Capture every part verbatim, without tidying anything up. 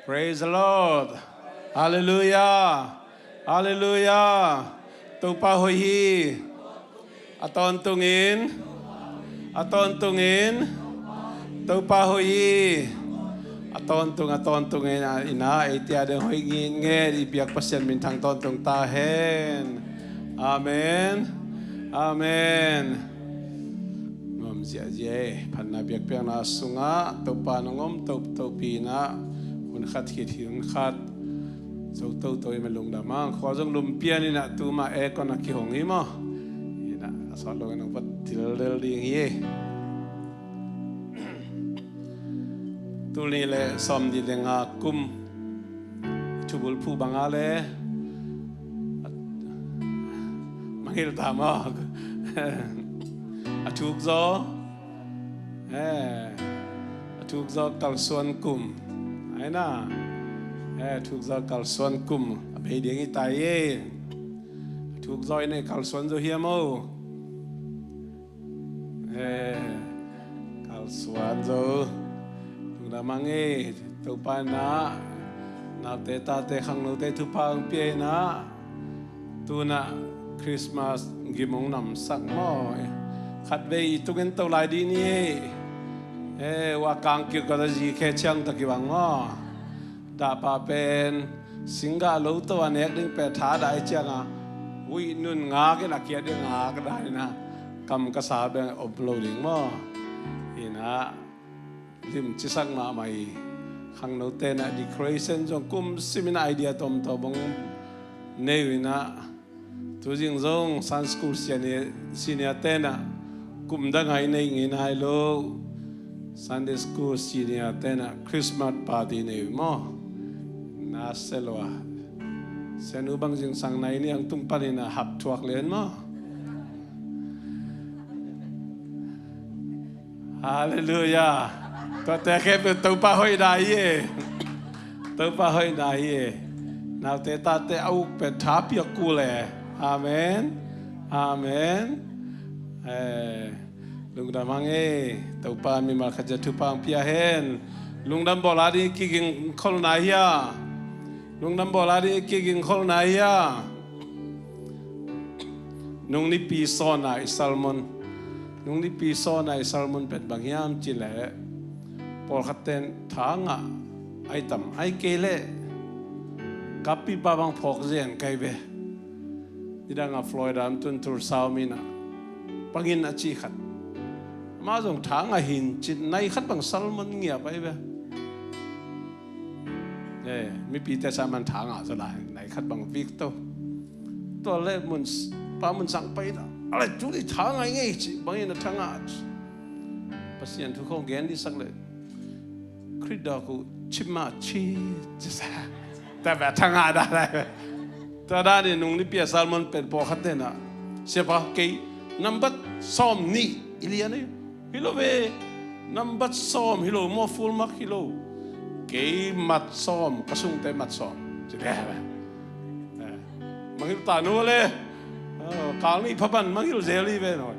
Praise the Lord. Halleluiah. Halleluiah. Topa hoih hi. A tawntungin, a tawntungin Topa hoih hi. A tawntung, a tawntungin, a ina ei tia deng hoih ngitnget i biak Pasian minthang tawntung ta hen. Amen. Amen. Nuam ziahziah e, phatna biakpiakna sungah Topa nong om, to, topi inah hun khat khit hi, hun khat zo toto i ma lungdam ang. Khua zong lumpian inah tuma aircon a kihong hi maw? Inah a sawt lo inah vat dildel ding hi e. Tul nih le sawm nih le nga kum thubul phu banga le mangil ta maw? A thuk zaw, eh, a thuk zaw kalsuan kum. Aina, eh, a thuk zaw kalsuan kum a bei ding i tai e. A thuk zaw inah kalsuan zaw hiam o? Eh, kalsuan zo. Tungdam ang e, Topa inah naute tate khangnote thupha ang pia inah tunah Christmas gimong namsak maw? Khatvei i tungin to lai dih ni e. Eh, wa kang kik ko ta zi khe chiang ta kibang maw? Dahpa pen singgah lo to a nek ding pe tha dai cianga huih nun ngak in a kiat ding ngak dai na kam ka sa beng op lo ding maw? Inah lim cisak mahmah i khangnote na decoration zong kum simin idea tomtom bong nei uh inah tuzing zong Sunday school senior, senior tenah kum dang ai nei ngei nai lo. Sunday school senior tenah Christmas party nei uh maw? Na se lo a. Senu bang zingsang nai ni ang tung panin a hap thuak len maw? Halleluiah. Tuate khempeuh Topa hoihna hi e. Topa hoihna hi e. Naute tate a uk pen tha piak kul e. Amen. Amen. Eh, lungdam hang e. Topa mimal khat zia thupha ang pia hen. Lungdam bawl a ding kiging kholna hia? Lungdam bawl a ding kiging kholna hia? Nung nipi sawn a i sermon, nung nipi sawn a i sermon pen bang hiam cileh pawlkhat ten tha ngah ai tam ai kei leh kappipa bang phawk zen kai ve. Nidang a Florida am tun Tulsa om inah bangin a ci khat, amah zong tha ngah hin cin nai khat bang sermon ngiap ai ve. Eh, mipite sa man tha ngah zaw lai nai khat bang vik to. Tua le mun pa mun sang pai na a le tu ni tha ngai ngei ci bangin a tha ngah. Pasian thu khong gen di sak le Khrih dawk uh cima ci ci sa. Ta ba tha ngah da lai. Tua dan in nung nipi a sermon pen pawlkhat tenah siapa kei nambat sawm nih i lian ahi. Hi lo ve. Nambat sawm hi lo maw, full mark hi lo. Kei mat sawm, ka sungte mat sawm. Ci ve. Eh, mangil ta nu le. Eh, kal nih phapan mangil zel hi ve nawi.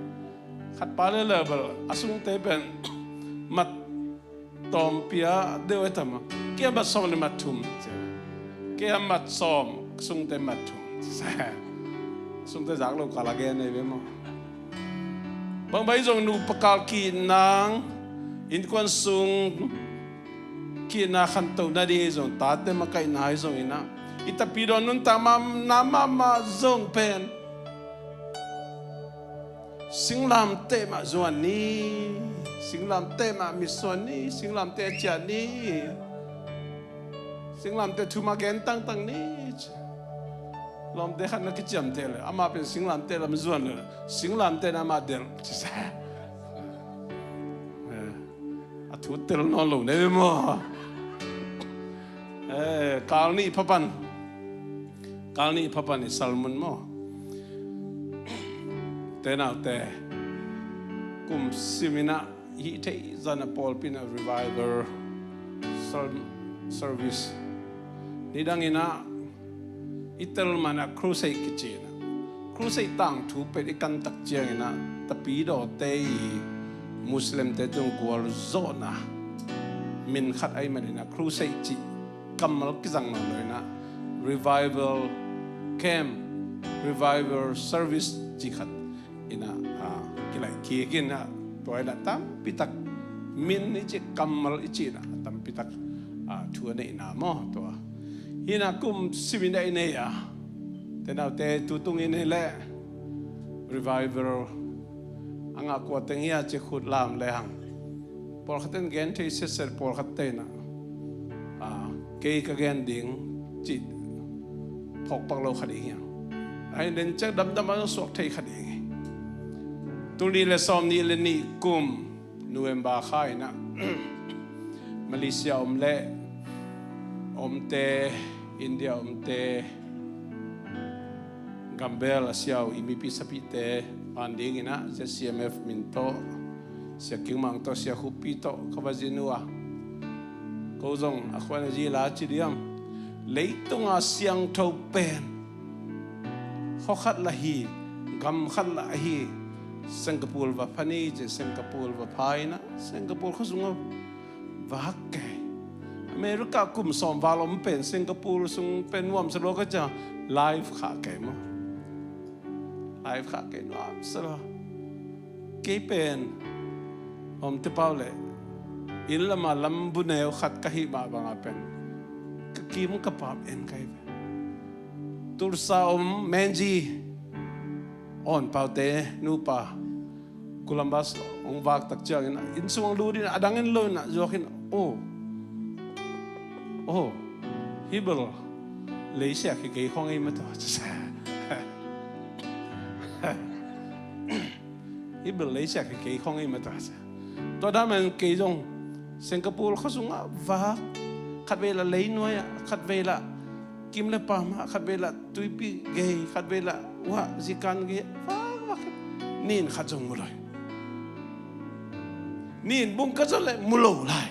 Khat pa le level a sungte pen mat tawm pia deuh e tama. Kei a mat sawm le mat thum. Kei a mat sawm, ka sungte mat thum. Sungte zak lo kal a gen ahi ve maw? Bangbai zong nupa kal kih nang innkuan sung kihna khantoh nading hi zong tate makaihna hi zong inah i tapidaw nuntak mahmah zong pen singlamteh mah zuan ni. Singlamteh mah mitsuan ni. Singlamteh ciah ni. Singlamteh thu mah gen tangtang ni. Lawmte khat na kiciamteh le amah pen singlamteh lam zuan le singlamteh na amah delh. Eh, a thu tel nawn lo ne ve maw? Eh, kal nih phapan, kal nih phapan i sermon maw? Te naute kum siminah hih theih zan a pawlpi inah revival ser-, service nidang inah i tel manah crusade kici inah crusade tangthu pen i kantak cianginah tapidawte i Muslimte tung gualzawhna min khat ahi maninah crusade cih kammal kizang nawn lo in ah, revival camp, revival service cih khat in ah, ah, kilaih kik in ah, tua in ah tampitak min i cih, kammal i cih in ah tampitak, ah, thu a neihna maw tua. Hi in ah kum sim in ah i nei a, te naute, tutung i nei leh revival a ngah kua teng hia cih khut lam lehang, pawlkhat in gen thei sitset, pawlkhat in ah, ah, kei ka gen ding cih phawk pak lo kha ding hi hang. Ahi, len ciang damdam a suak thei kha ding hi. Tul nih le sawm nih le nih kum November kha in ah Malaysia om le omte, India omte, Gambel a sia uh i mipi sapite pan ding in ah Z C M F min tawh, Sia King Mang tawh, Sia Khup Pi tawh ka va zin uh a, ko zong a khuan a zila ci diam, leitunga siangtho pen khua khat lah hi, gam khat lah hi. Singapore va pha ni ci, Singapore va pha in ah Singapore khua sungah vak kei. America kum sawm val om pen Singapore sung pen nuamsa lua ka cia, live khah kei maw. Live khah kei nuamsa lua. Kei pen om te pau le inn lama lambu neu khat ka hih mah banga pen ka kim ka pam en ka hi ve. Tulsa om Menji, on paute nupa, Columbus hong vak tak ciangin inn sung lut in a dang en lo in a zuak in, oh, oh, hibel leisia khi kei khong ei mata. Hibel leisia khi kei khong ei mata. Tua dan man kei zong Singapore khua sungah vak, khat vei la leinuai ah, khat vei la kim le pam ah, khat vei la tuipi gei, khat vei la uah zikan gei, vak vak. Nin khat zong mu lo hi. Nin bung ka zon le mu lo lai.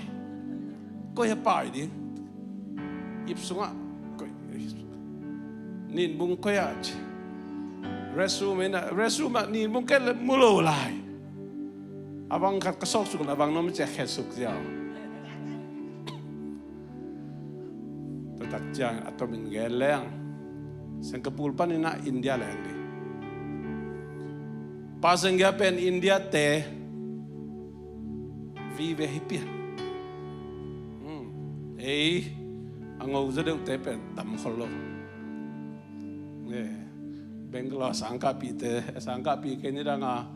Koi a pai ding. Ip sungah koi. Nin bung koi ah ci. Restroom in ah, restroom ah nin bung kei le mu lo lai. A bang khat ka sawk suk la bang nom ci a khet suk ziau. Tua tak ciang a tomin gen leng Singapore panin ah India leng ding. Passenger pen India te vive hi pian. Hmm. Ei a ngo zaw deuhte pen tam khol lo. Eh, Bangalore a sangkahpihte, sangkahpih kei nidanga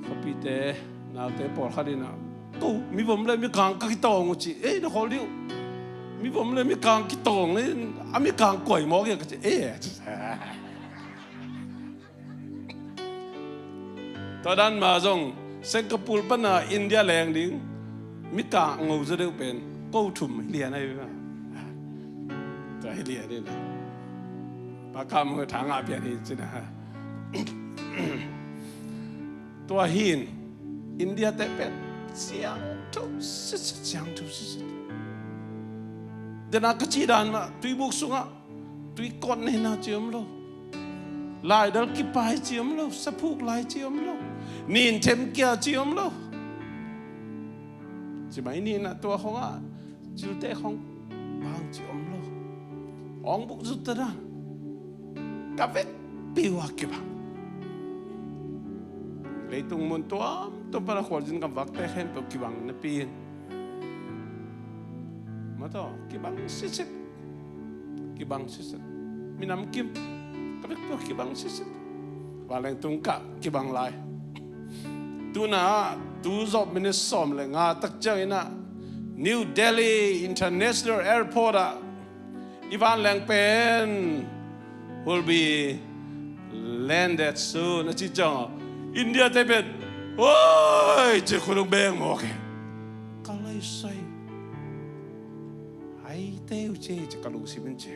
khuapihte, naute pawlkhat in ah, ko mivom le mikang ka kitawng uh ci. Ei, na khol dih uh. Mivom le mikang kitawng le a mikang kuai mawk ia ka ci. Ei, tua dan mah zong Singapore pana India leng ding. Mikang a ngo zaw deuh pen ko thum hi lian ahi ve. Tua hi lian hi na. Pakam ho thang a pian hi cina. Tua hin India te pen siangtho sitset, siangtho sitset. Dena ka ci dan mah tuibuk sungah tuikot neihna ci om lo. Laidal kipai ci om lo. Saphuk lai ci om lo. Nin themkia ci om lo. Ci mai ni na tua khong ah cilte khong bang ci om lo. Ong buk zut ta dan. Ka vek piu a kibang. Leitung mun tuam tuam pana khualzin kam vakte khempeuh kibang na pin. Maw taw, kibang sitset. Kibang sitset. Minam kim ka vek piu a kibang sitset. Vanleng tung kah kibang lai. Tuna tu zawh minit sawm le nga tak ciangin ah New Delhi International Airport ah i vanleng pen will be landed soon a ci ciang a, India te pen, oi, ci khulung beng mawk e. Ka lai sai. Ai teu ce, ci ka lungsim in ci.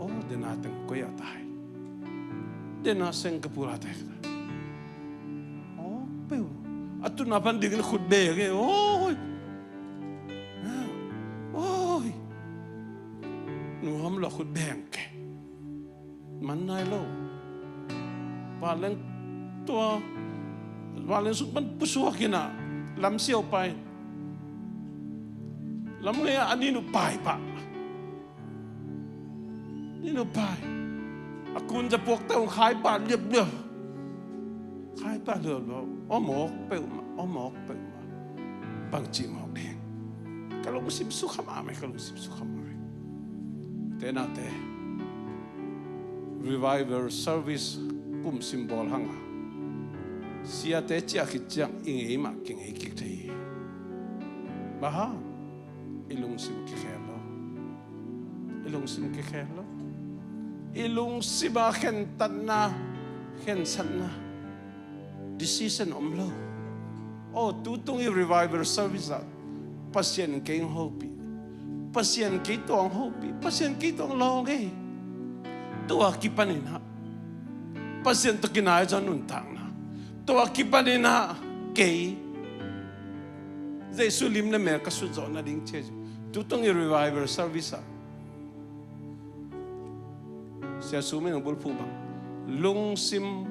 Oh, dena teng koi a tai. Dena Singapore a tai. Oh, peu. A tuna pan ding in khut beng e. Oi. Oi. Nuam lo khut beng ke. Man nai lo. Vanleng tua, vanleng sung pan pusuak in ah lam siau pai. Lam ngei a, a nin uh pai pah. Nin uh pai. A kun za puak tawh khai pah liaplia. Khai pah liaplia. Om awk peuhmah, om awk peuhmah. Bangci mawk ding. Ka lungsim sukha mahmah, ka lungsim sukha mahmah. Te nate. Revival service kum sim bawl hang a, siate ciah khit ciang i ngei mah kingei kik thei hi. Bang hang? I lungsim kikhel lo. I lungsim kikhel lo. I lungsim a khentatna, khensatna, decision om lo. Aw, tutung i revival service ah Pasian kei hong hopih, Pasian kei tawh hong hopih, Pasian kei tawh hong lawng ei. Tua kipanin ah Pasian tawh kinai zaw nuntakna. Tua kipanin ah kei Jesu lim le mel ka sut zawh nading ci hi. Tutung i revival service ah Sia Sum in hong bulphuh bang, lungsim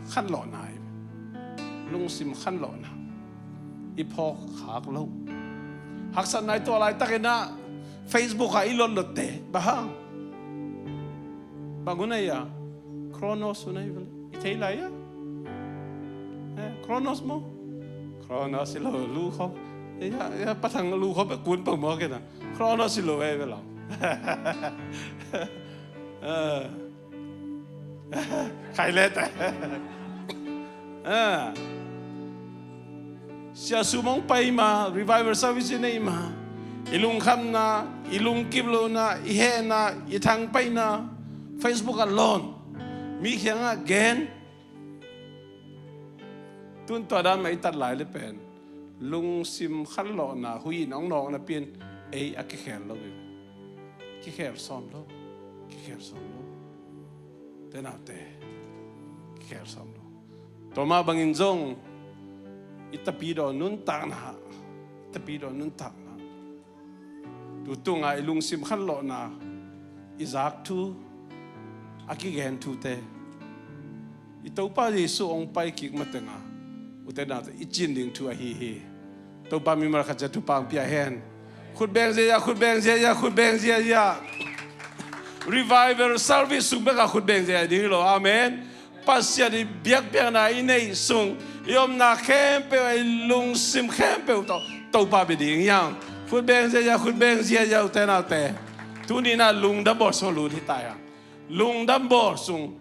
khanlawhna hi. Lungsim khanlawhna. I phawk khak lo. Haksatna i tuah laitakin ah Facebook ah i lotlotte. Bang hang? Bang hun ahi a? Kronos hun ahi vel. I thei lai a? Eh, Kronos maw? Kronos hi lo, lu khawng. Eh, ya, ya, pathang lu khawng pe kun pang maw kena. Kronos hi lo, eh, vel a. Eh. Khai let. Eh. Sia Sum hong pai ma, revival service i nei ma, i lungkhamna, i lungkip lohna, i hehna, i thangpaihna, Facebook ah lawn, mi kiangah gen. Tun tua dan mah i tat lai le pen lungsim khanlawhna, huih in hong nawkna pi in ei a kikhel lo hi. Kikhel sawm lo. Kikhel sawm lo. Te naute, kikhel sawm lo. Tua mah bangin zong i tapidaw nuntakna, i tapidaw nuntakna, tutung a i lungsim khanlawhna, i zak thu, a kigen thute, i Topa Jesu hong pai kik mateng a, ute naute, i cin ding thu ahi hi. Topa mimal khat ciat thupha hong pia hen. Khut beng ziahziah, khut beng ziahziah, khut beng ziahziah. Revival service sung bek a khut beng ziahziah ding hi lo. Amen. Pasian i biakpiakna i neih sung, i omna khempeuh, i lungsim khempeuh tawh Topa bia ding hi hang. Khut beng ziahziah, khut beng ziahziah, ute naute. Tuni in ah lungdam bawl sung lut hi ta hi hang. Lungdam bawl sung,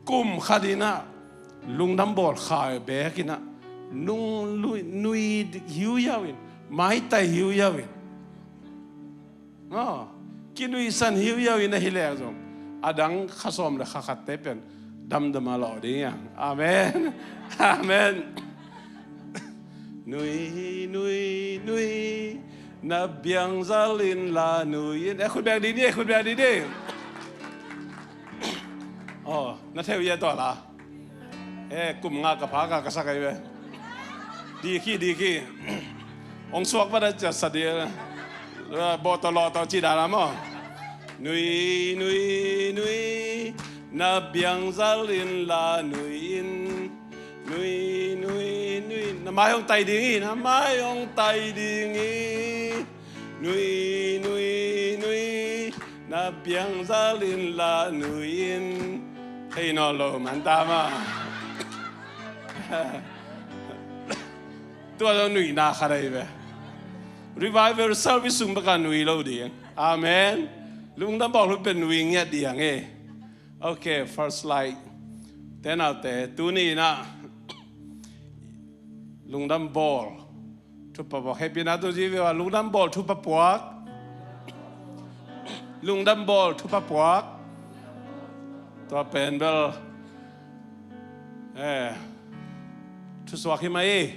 kum khat in ah lungdam bawl kha beek in ah, nung nui, nui hiuhiau in, maitai hiuhiau in, aw, kinuisan hiuhiau in ahi leh zong, a dang kha sawm le kha khatte pen damdam a lawh ding hi hang. Amen. Amen. Nui, nui, nui, na biangzal in la nui in. Eh, khut beng ding ni, eh, khut beng ding ni. Aw, na theu ia tua la. Eh, kum nga ka pha ka ka sak ai ve. Dikhi, dikhi. Ong suak ba da cia sa di. Bo to lo to ci da la mo. Nui, nui, nui, na biangzal in la nui in. Nui, nui, nui, na mai hong tai ding hi, na mai hong tai ding hi. Nui, nui, nui, na biangzal in la nui in. Hei nawn lo man ta ma. Tua lo nuihna khat ahi ve. Revival service sung bek a nui lo ding. Amen. Lungdam bawl hun pen nui ngiat ding hi. Ok, first slide. Te naute, tuni in ah lungdam bawl thupha puak. Hehpihna tawh ci ve ua, lungdam bawl thupha puak. Lungdam bawl thupha puak. Tua pen bel, eh, thusuak hi mah hi.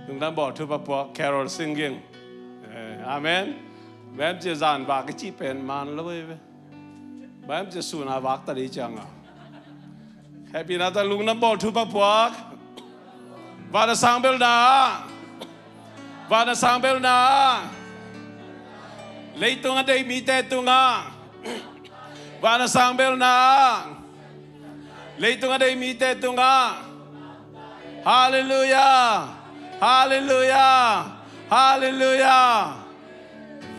Lungdam bawl thupha puak, carol singing. Eh, amen. Bang hiam cih leh zan vak i cih pen man lo hi ve. Bang hiam cih leh sun a vak ta ding ciang a. Hehpihna tawh lungdam bawl thupha puak. Van a sangbelna ah. Van a sangbelna ah. Leitung a deih mite tungah. Van a sangbelna ah. Leitung a deih mite tungah. Halleluiah. Halleluiah. Halleluiah.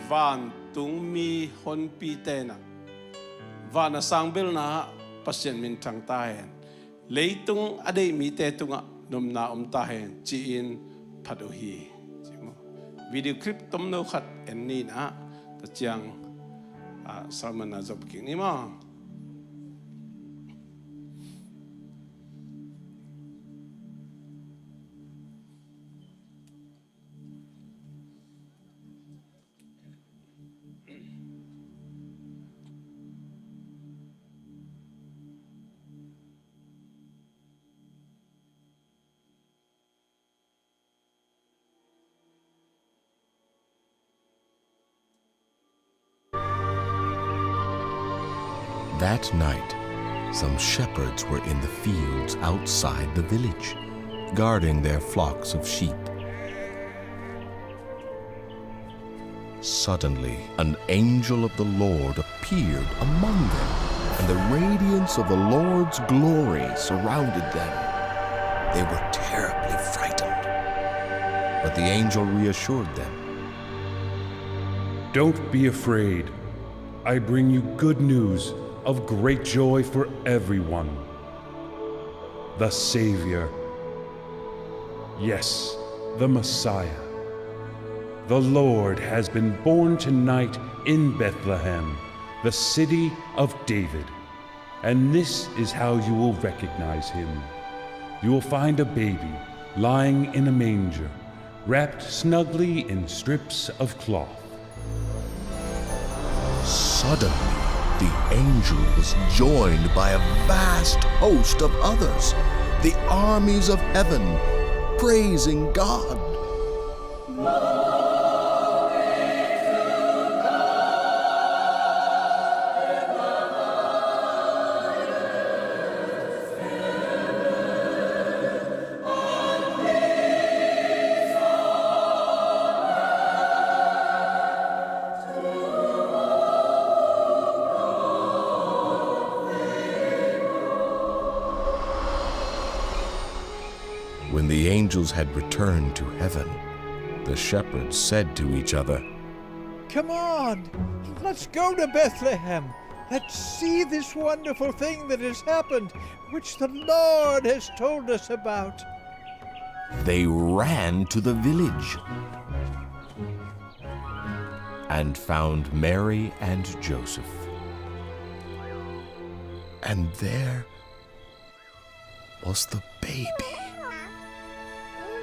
Vantungmi honpite in ah, van a sang belna ah Pasian minthang ta hen. Leitung a deih mite tungah nopna om ta hen, ci-in phat uh hi. Video clip tomno khat en ni in ah, tua ciang, ah, sermon ah zop kik ni maw. That night, some shepherds were in the fields outside the village, guarding their flocks of sheep. Suddenly, an angel of the Lord appeared among them, and the radiance of the Lord's glory surrounded them. They were terribly frightened. But the angel reassured them. "Don't be afraid. I bring you good news of great joy for everyone. The Savior, yes, the Messiah, the Lord has been born tonight in Bethlehem, the city of David. And this is how you will recognize him. You will find a baby lying in a manger, wrapped snugly in strips of cloth." Suddenly, the angel was joined by a vast host of others, the armies of heaven, praising God. When the angels had returned to heaven, the shepherds said to each other, "Come on, let's go to Bethlehem. Let's see this wonderful thing that has happened, which the Lord has told us about." They ran to the village and found Mary and Joseph. And there was the baby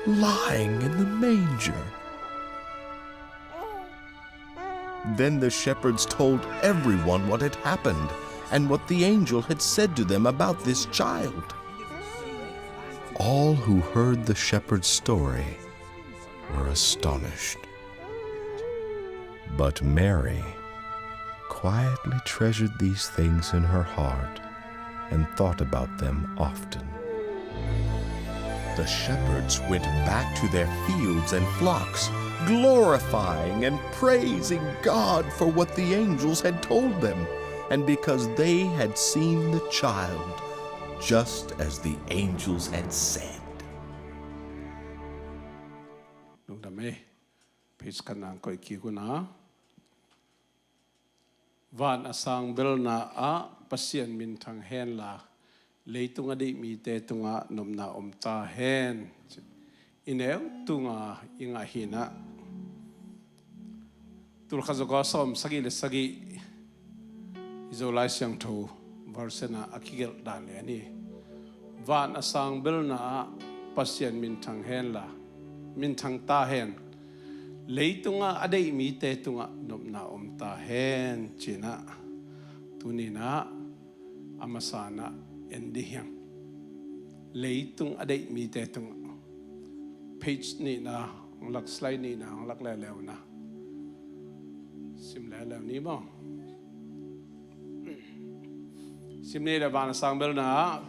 lying in the manger. Then the shepherds told everyone what had happened and what the angel had said to them about this child. All who heard the shepherd's story were astonished. But Mary quietly treasured these things in her heart and thought about them often. The shepherds went back to their fields and flocks, glorifying and praising God for what the angels had told them, and because they had seen the child, just as the angels had said. Lungdam ei. Page khat nang koih kik un a. Van a sang belna ah Pasian minthang henla, leitung a deih mite tungah nopna om ta hen. I neu tunga i ngah hi in ah, tulkhat za kua sawm sagih le sagih, i Zo Lai Siangtho version ah a kigelh dan lian hi. Van a sang belna ah Pasian minthang henla, minthang ta hen. Leitungah a deih mite tungah nopna om ta hen, ci in ah, tuni in ah a masa in ah en dih hiang. Leitung a deih mite tungah. Page nihna hong lak, slide nihna hong lak leuleu na. Sim leuleu ni maw. Sim ni le. Van a sang belna ah,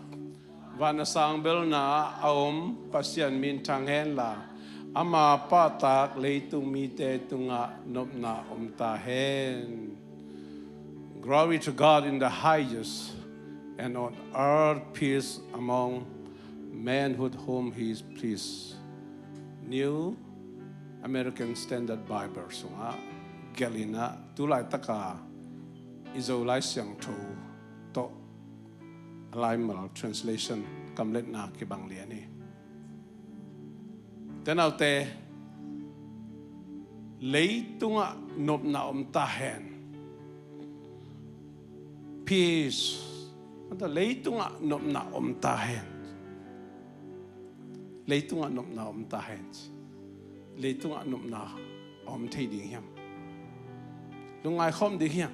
van a sang belna ah a om Pasian minthang henla, ama pahtak leitung mite tungah nopna om ta hen. Glory to God in the highest, and on earth peace among men with whom he is pleased. New American Standard Bible sungah, gelh in ah, tu laitaka i Zolai Siangtho tawh a laimal translation kamletna kibang lian hi. Te naute, leitungah nopna om ta hen. Peace. Leitungah nopna om ta hen. Leitungah nopna om ta hen. Leitungah nopna a om thei ding hiam? Lungngai khawm ding hiam?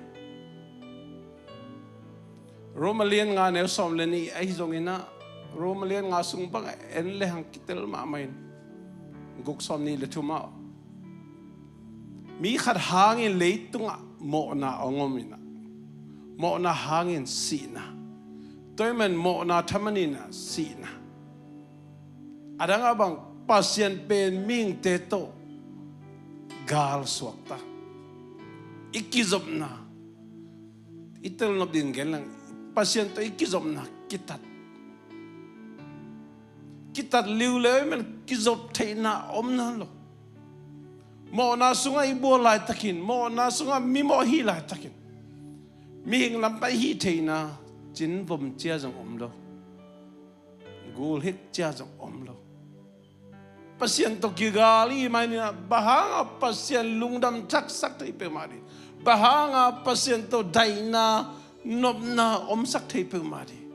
Roma lian nga neu sawm le nih ahi zongin ah, Roma lian nga sung bang en le hang kitel mahmah in, guk sawm nih le thum ah, mi khat hangin leitungah mawhna a hong om in ah, mawhna hangin sihna, tua ahih manin mawhna thaman in ah sihna, a dang a bang Pasian pen mihingte tawh gal suakta, i kizopna, i telnop ding gen lang, Pasian tawh i kizopna kitat. Kitat liu le ahih manin kizop theihna om nawn lo. Mawhna sungah i bual laitakin, mawhna sungah mimawh i hih laitakin, mihing lampai hih theihna cinvom cia zong om lo. Gul hik cia zong om lo. Pasian tawh kigal i hih manin ah, bang hanga Pasian lungdam thaksak thei peuhmah ding? Bang hanga Pasian tawh daihna, nopna omsak thei peuhmah ding?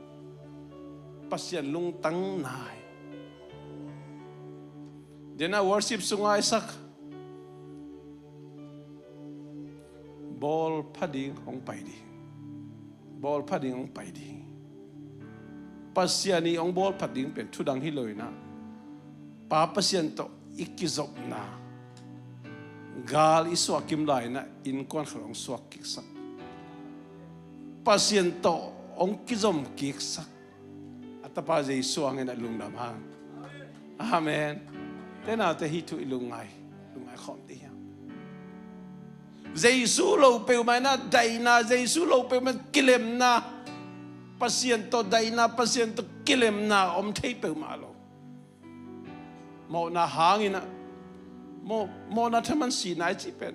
Pasian lungtang nai. Dena worship sunga i sak, bawl pha ding hong pai ding. Bawl pha ding hong pai ding. Pasian i hong bawl pha ding pen thudang hi lo in ah, Pa Pasian tawh i kizopna, gal i suahkim lai in ah, innkuan khal hong suak kiksak, Pasian tawh hong kizom kiksak, a Tapa Jesu hangin a lungdam hang. Amen. Te naute, hih thu i lungngai, lungngai khawm ding hiam? Jesu lo peuhmah in ah daihna, Jesu lo peuhmah kilemna, Pasian tawh daihna, Pasian tawh kilemna om thei peuhmah lo. Mawhna hangin ah, mawh, mawhna thaman sihna i cih pen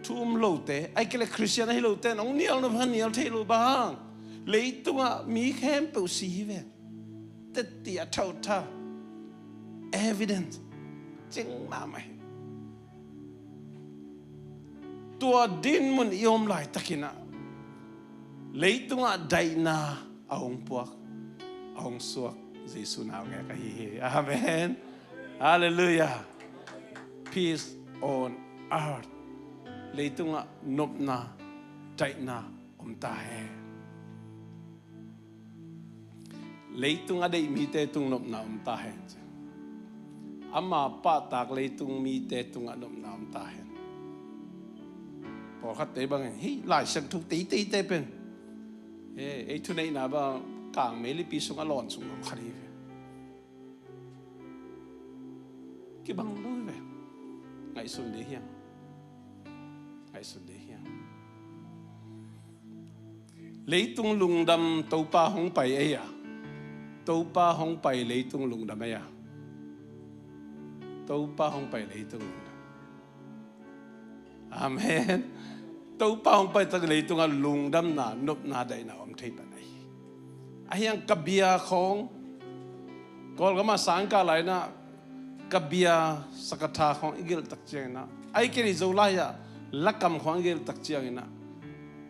thu um lote, ahih kei leh Khristian ahi lote in hong nial nop hang nial thei lo. Bang hang? Leitungah mi khempeuh si hi ve. Tetti a thauhtha evidence cing mahmah hi. Tua dinmun i om laitakin ah, leitungah daihna a hong puak, a hong suak Jesu naungek ahi hi. Amen. Halleluiah. Peace on earth. Leitungah nopna, daihna om ta hen. Leitung a deih mite tung nopna om ta hen ci. Ama pahtak leitung mite tungah nopna om ta hen. Pawlkhatte bangin hih Lai Siangtho teiteite pen, eh, ei thuneihna bang Kangmei lipi sungah lawn sung om khat hi ve. Kibang lo hi ve. Ngaihsun ding hiam? Ngaihsun ding hiam? Leitung lungdam Topa hong pai ei a. Topa hong pai leitung lungdam ei a. Topa hong pai leitung lungdam. Amen. Topa hong pai tak leitungah lungdamna, nopna, daihna om thei pan ahi. Ahi hang ka bia khawng, Kawlgam ah sangkah lai-in ah ka bia sakatha khawng i gelh tak ciangin ah, ahih kei leh Zolai ah lakam khawng i gelh tak ciangin ah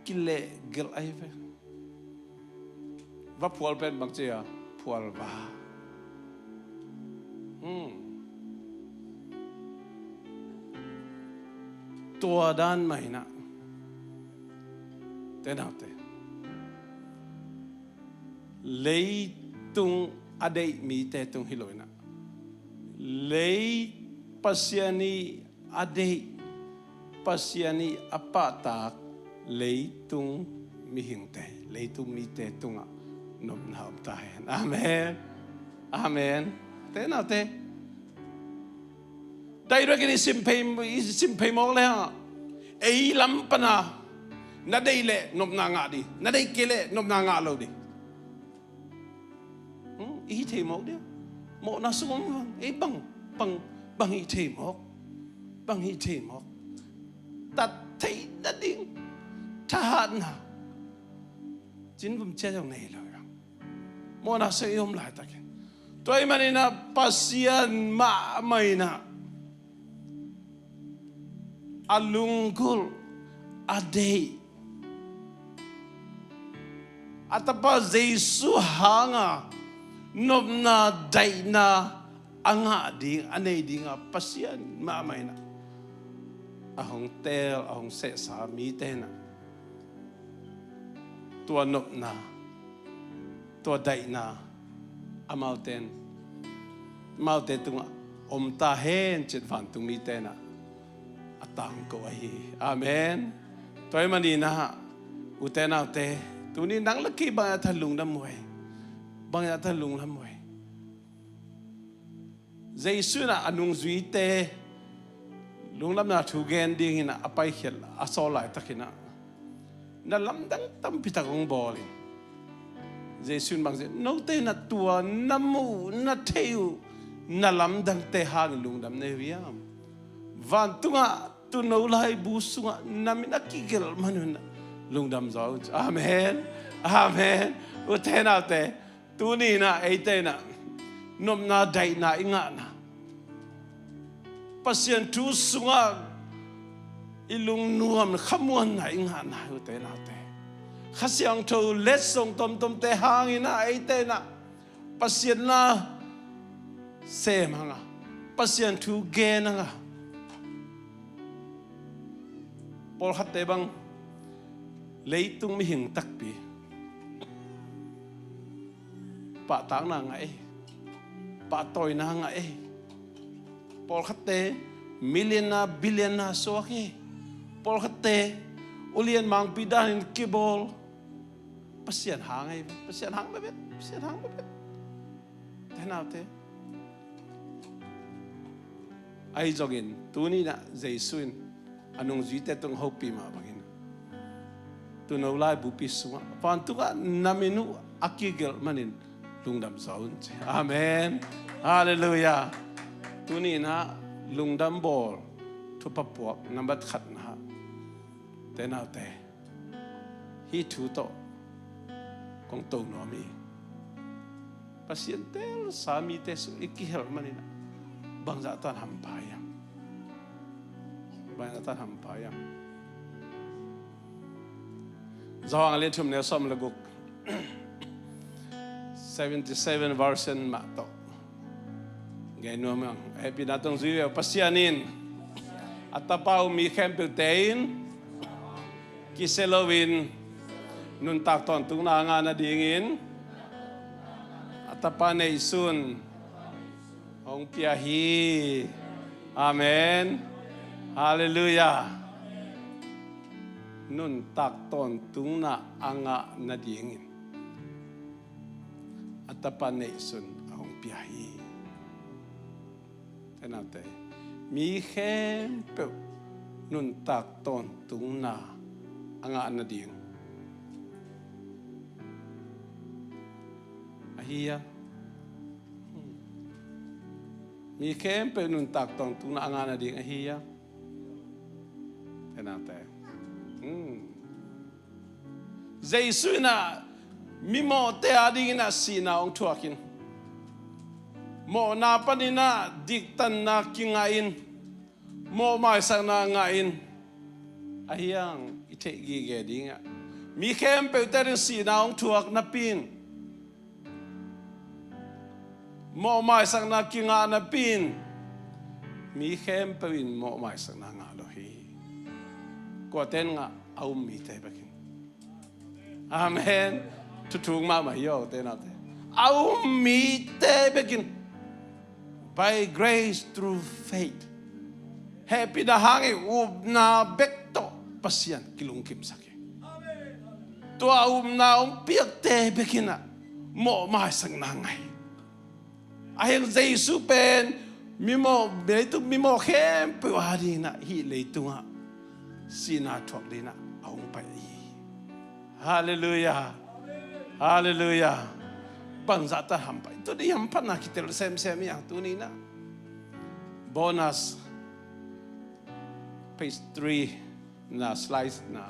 kilehgelh ahi ve. Vaphual pen bangci a phual va. Hmm. Tua dan mah in ah, te naute, leitung a deih mite tung hi lo in ah, lei Pasian i a deih, Pasian i a pahtak leitung mihingte, leitung mite tungah nopna om ta hen. Amen. Amen. Te naute, direct in i sim phei, i sim phei mawk le hang ah, ei lam pan a na deih leh nopna ngah ding, na deih kei leh nopna ngah lo ding. Hmm, i hih thei mawk dia. Mawhna sung om bang, ei bang, bang, bang hih thei mawk. Bang hih thei mawk. tat theih nading thahatna, cinvum ciat zong nei lo hi. Mawhna sung i om laitakin, tua ahih manin ah Pasian mahmah in ah a lunggulh, a deih, a Tapa Jesu hanga nopna, daihna a ngah ding, a nei dinga Pasian mahmah in ah a hong teel, a hong sehsa mite in ah tua nopna, tua daihna amaute in, amaute tungah om ta hen, ci-in vantung mite in ah a tangko ahi hi. Amen. Tua ahih manin ah, ute naute, tuni nang le kei bangzah tawh lungdam uh ei? Bangzah tawh lungdam uh ei? Jesu in ah a nungzuite lungdamna thu gen dingin ah a paikhiat, a sawl laitakin ah na lamdang tampi tak hong bawl in, Jesu in bang ci, note in ah tua na muh, na theih uh, na lamdangte hangin lungdam na hi uh hiam? Vantungah tuuno laibu sungah na min a kigelh man un ah lungdam zaw un ci. Amen. Amen. Ute naute, tuni in ah eite in ah nopna, daihna i ngahna, Pasian thu sungah i lungnuam, khamuanna i ngahna, ute naute, Kha Siangtho letsong tomtomte hangin ah eite in ah Pasian na sem hang a, Pasian thu gen hang a, pawlkhatte bang leitung mihing takpi pahtakna ngah ei, pahtawina ngah ei. Pawlkhatte millionaire, billionaire suak hi. Pawlkhatte ulian mangpi danin kibawl. Pasian hang ei, Pasian hang bebet, Pasian hang bebet. Ute naute, ahi zongin tuni in ah Jesu in a nungzuite tung hopih mah bangin, tuuno laibupi sungah, vantungah na min uh a kigelh manin lungdam zaw un ci. Amen. Halleluiah. Tuni in ah lungdam bawl thupha puak nambat khatna ah, ute naute, hih thu tawh kong to nuam hi. Pasian teelsa mite sung i kihelh manin ah bangzah tan hampha hiam? Bangzah tan hampha hiam? Johan a lian thum, neu sawm le guk, seventy-seven version mah tawh gen nuam ing. Hehpihna tawh zui ve uh. Pasian in a Tapa um mi khempeuhte in kisia loin nuntak tawntungna a ngah nadingin a Tapa neihsun hong pia hi. Amen. Halleluiah. Nuntak tawntungna a ngah nadingin a Tapa neihsun a hong pia hi. Ute naute, mi khempeuh nuntak tawntungna a ngah nading ahi a, mi khempeuh nuntak tawntungna a ngah nading ahi a, ute naute, hmm. Jesu in ah mimawhte adingin ah sihna hong thuak in, mawhna panin ah diktanna kingah in, mawhmaisakna ngah in, ahi hang i theih gige dingah mi khempeuhte ading sihna hong thuak napi in, mawhmaisakna kingah napi in, mi khempeuh in mawhmaisakna ngah lo hi. Kuate in ngah? A um mite bekin. Amen. Thuthuk mahmah hi aw, ute naute. A um mite bekin. By grace through faith. Hehpihna hangin upna bek tawh Pasian kilungkimsak hi. Tua upna hong piakte bekin ah mawhmaisakna ngah hi. Ahi hang Jesu pen mimawh, leitung mimawh khempeuh adingin ah hih leitungah sihna thuak dingin ah a hong pai hi. Halleluiah. Halleluiah. Bangzah tan hampha. Tuni hamphatna kitel semsem hi hang tuni in ah. Bonus, page three. na slice na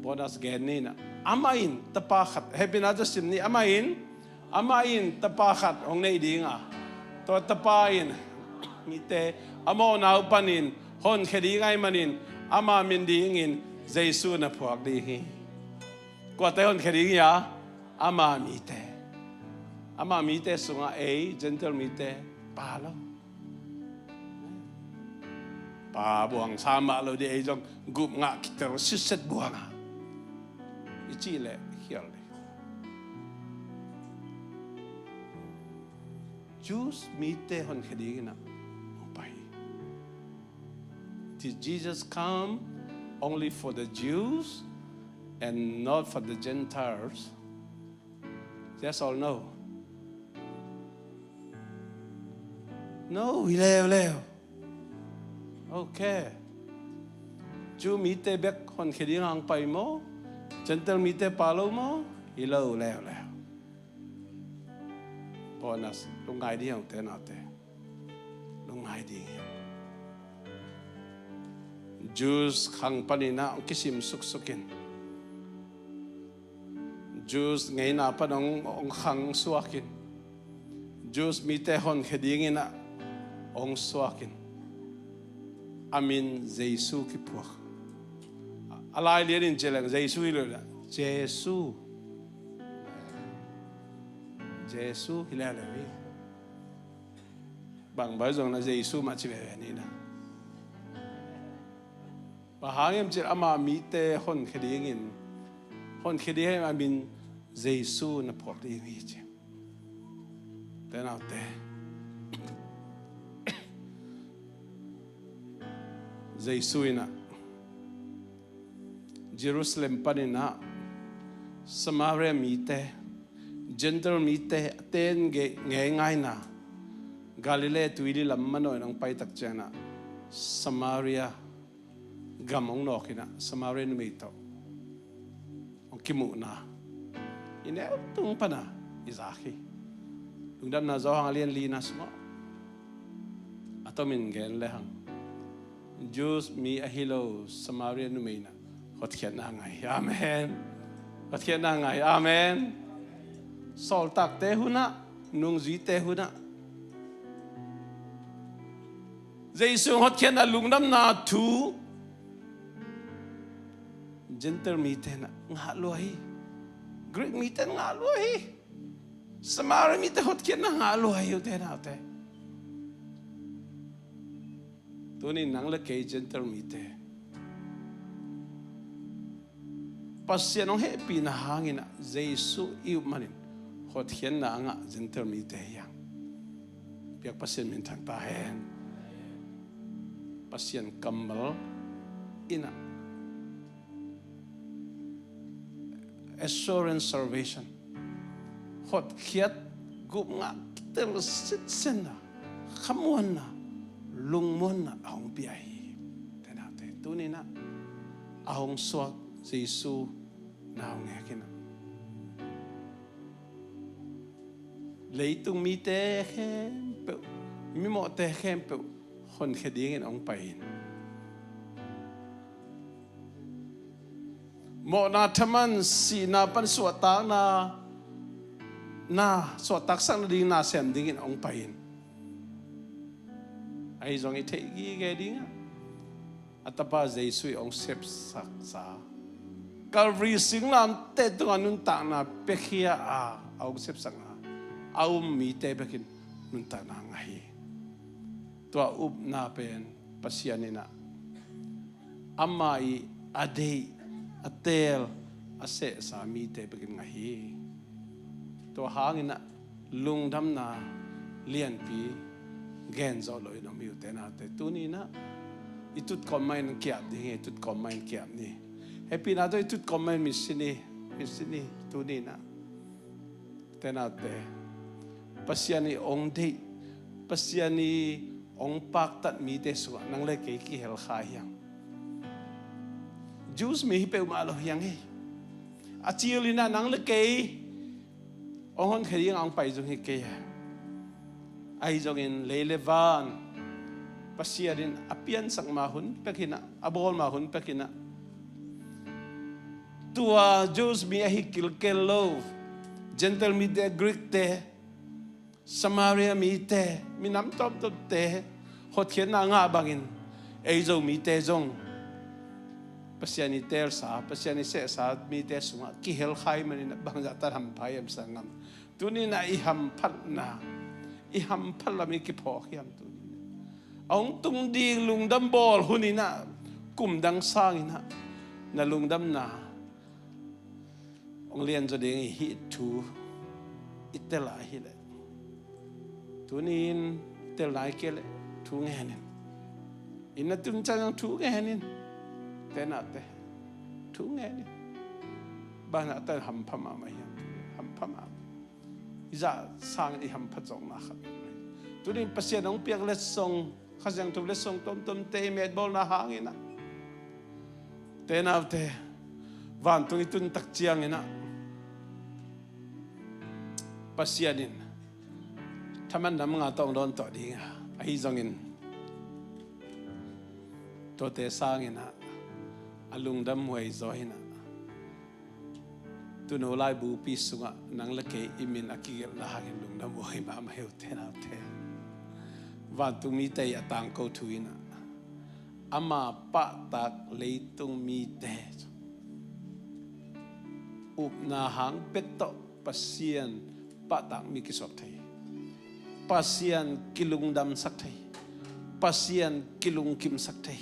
bonus gen ni na. Amah in tapa khat, hehpihna tawh sim ni, amah in, amah in tapa khat hong nei ding a, tua tapa in mite a mawhna uh panin honkhia ding ahih manin ama min dingin Jesu na phuak ding hi. Kuate honkhia ding hi a? Ama mite. Ama mite sungah ei Gentile mite pa lo. Pa buang sa mah lo ding, ei zong gup ngah kitel sitset buang a, i cih leh khial ding. Jews mite honkhia dingin ah hong pai. Did Jesus come only for the Jews and not for the Gentiles? Yes or no? No, hi leuleu. Ok. Jew mite bek honkhia ding hong pai maw? Gentile mite pa lo maw? Hi lo leuleu. Bonus, lungngai ding hi ute naute. Lungngai ding hi. Jews khang panin ah hong kisim suksuk in, Jews ngeina pan hong, hong khang suak in, Jews mite honkhia dingin ah hong suak in, a min Jesu kiphuak. A lailian in ci leng Jesu hi lo na, Jesu. Jesu hi leuleu hi. Bang bai zong na Jesu mah ci veve ni na. Bang hang hiam cih leh ama mite honkhia dingin, honkhia ding hi a min Jesu na phuak ding hi ci. Ute naute, Jesu in ah Jerusalem panin ah Samaria mite, Gentile mite a ten ngeingaina, Galilee tuili lam manawh in hong pai tak ciangin ah Samaria gam hong nawk in ah Samaria numei tawh hong kimuhna i neu tung pan a i zak hi. Lungdamna Johan a lian lina sungah a tomin gen lehang, Jews mi ahi lo Samaria numei in ah hotkhiatna ngah hi. Amen. Hotkhiatna ngah hi. Amen. Sawltakte hun ah, nungzuite hun ah Jesu hotkhiatna lungdamna thu Gentile mite in ah ngah lua hi. Greek mite in ngah lua hi. Samaria mite hotkhiatna ngah lua hi ute naute. Tuni nang le kei Gentile mite Pasian hong hehpihna hangin ah Jesu i up manin hotkhiatna a ngah Gentile mite hi hang. Biak Pasian minthang ta hen. Pasian kammal in ah assurance salvation, hotkhiat, gupngah kitel sitsetna, khamuanna, lungmuanna a hong pia hi. Ute naute, tuni in ah a hong suak Jesu na hong nek in ah leitung mite khempeuh, mimawhte khempeuh honkhia dingin hong pai in, mawhna thaman sihna pan suahtakna, na suahtaksak nading na sem dingin hong pai in, ahi zong i theih gige ding ah a tapa Jesu i hong sepsaksa, Calvary singlamteh tungah nuntakna piakhia a, a hong sepsakna a um mite bekin nuntakna ngah hi. Tua upna pen Pasian in ah ama i a deih, a teel, a sehsa mite bekin ngah hi. Tua hangin ah lungdamna lianpi gen zawh loh in om hi ute naute. Tuni in ah i tutkawm mah in ki-ap ding hi. I tutkawm mah in ki-ap ni. Hehpihna tawh i tutkawm mah in mitsi ni. Mitsi ni. Tuni in ah ute naute, Pasian i hong deih, Pasian i hong paktat mite sungah nang le kei kihel kha hi hang. Jews mi hi peuhmah lo hi hang hi. A cil in ah nang le kei hong honkhia ding a hong pai zong hi kei a, ahi zongin lei le van Pasian in a piansak ma hun pek in ah, a bawl ma hun pek in ah, Tua Jews mi ahi kilkel lo, Gentile mite, Greek te, Samaria mite, minam tawmtawmte hotkhiatna ngah bangin ei Zomite zong Pasian i teelsa, Pasian i sehsa mite sungah kihel kha i manin bangzah tan hampha hiam sanggam. Tuni-in ah i hamphatna, i hamphat lam i kiphawk hiam tuni-in ah? A hong tung ding lungdam bawl hun in ah, kum dang sangin ah na lungdamna hong lianzaw ding i hih thu i tel a hileh, tuni-in tel nai kei leh thu ngen in. Inn a tun ciang thu ngen in. Tenate, thu ngen in. Bangzah tan hampha mahmah hiam? Hampha mahmah. I zah sangin i hamphat zawkna khat. Tuni-in Pasian hong piak letsong, Kha Siangtho letsong tawmtawmte i metbawlna hangin ah, tenaute, vantung i tun tak ciangin ah Pasian in thaman nam nga tawh hong dawn tawh ding a, ahi zongin tuate sangin ah a lungdam huai zaw in ah, tuuno laibupi sungah nang le kei i min a kigelhna hangin lungdam huai mahmah hi uh, tenaute. Vantung mite i a tangko thu in ah, ama pahtak leitung mite upna hang bek tawh Pasian pahtak mi kisuak thei, Pasian kilungdamsak thei, Pasian kilungkimsak thei.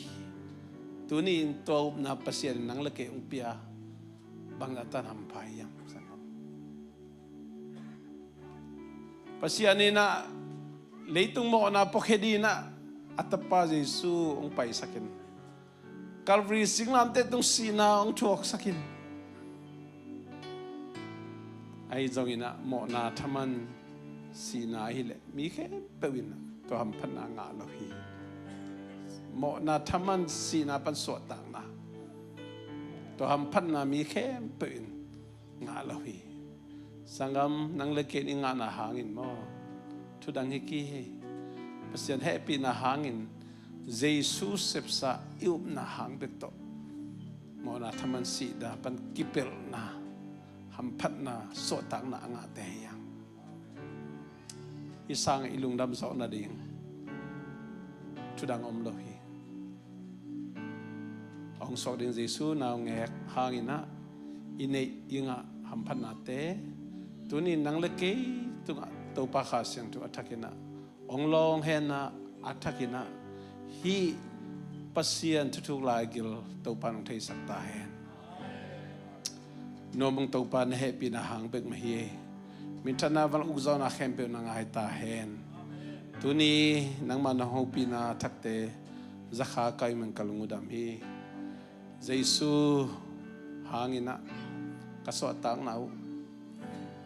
Tuni-in tua upna Pasian in nang le kei hong pia, bangzah tan hampha hiam sanggam. Pasian in ah leitung mawhna puakhia dingin ah a tapa Jesu hong paisak in, Calvary singlamteh tung sihna hong thuaksak in, ahi zongin ah mawhna thaman sihna ahileh mi khempeuh in ah tua hamphatna ngah lo hi. Mawhna thaman sihna pan suahtakna, tua hamphatna mi khempeuh in ngah lo hi. Sanggam, nang le kei in i ngahna hangin maw, thudang hi kei hi. Pasian hehpihna hangin, Jesu sepsa i upna hang bek tawh mawhna thaman sihna pan kipelhna, hamphatna, suahtakna a ngahte hi hang. Hih sangah i lungdam zawh nading thudang om lo hi. Hong suak ding Jesu naungek hangin ah i neih i ngah hamphatnate, tuni-in nang le kei tungah Topa Kha Siangtho a thakin ah hong lawng hen ah, a thakin ah hih Pasian thuthuk laigil Topa in hong theisak ta hen. Nuam ung, Topa na hehpihna hang bek mah hi. Minthanna, van ukzawhna khempeuh na ngai ta hen. Tuni nangma na hopihna thakte zakha ka hih man ka lung uh dam hi. Jesu hangin ah ka suahtakna uh,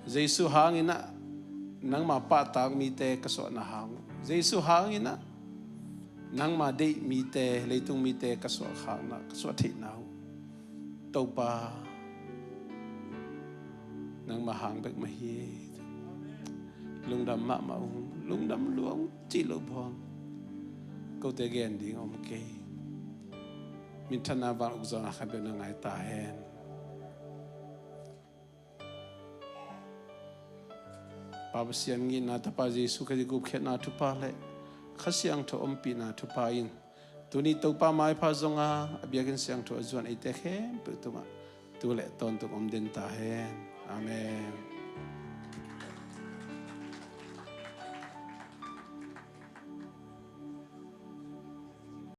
Jesu hangin ah nangma pahtak mite ka suahna hang uh, Jesu hangin ah nangma deih mite, leitung mite ka suah khakna, ka suah theihna uh, Topa, nangma hang bek mah hi. Lungdam mahmah ung, lungdam lua ung cih loh buang kote gen ding om kei. Minthanna, van ukzawhna khempeuh na ngai ta hen. Pa Pasian ngitna, Tapa Jesu Khazih gupkhiatna thupha le Kha Siangtho ompihna thupha in tuni Topa maipha zonga a biakinn siangtho a zuan eite khempeuh tungah tu le tawntung om den ta hen. Amen.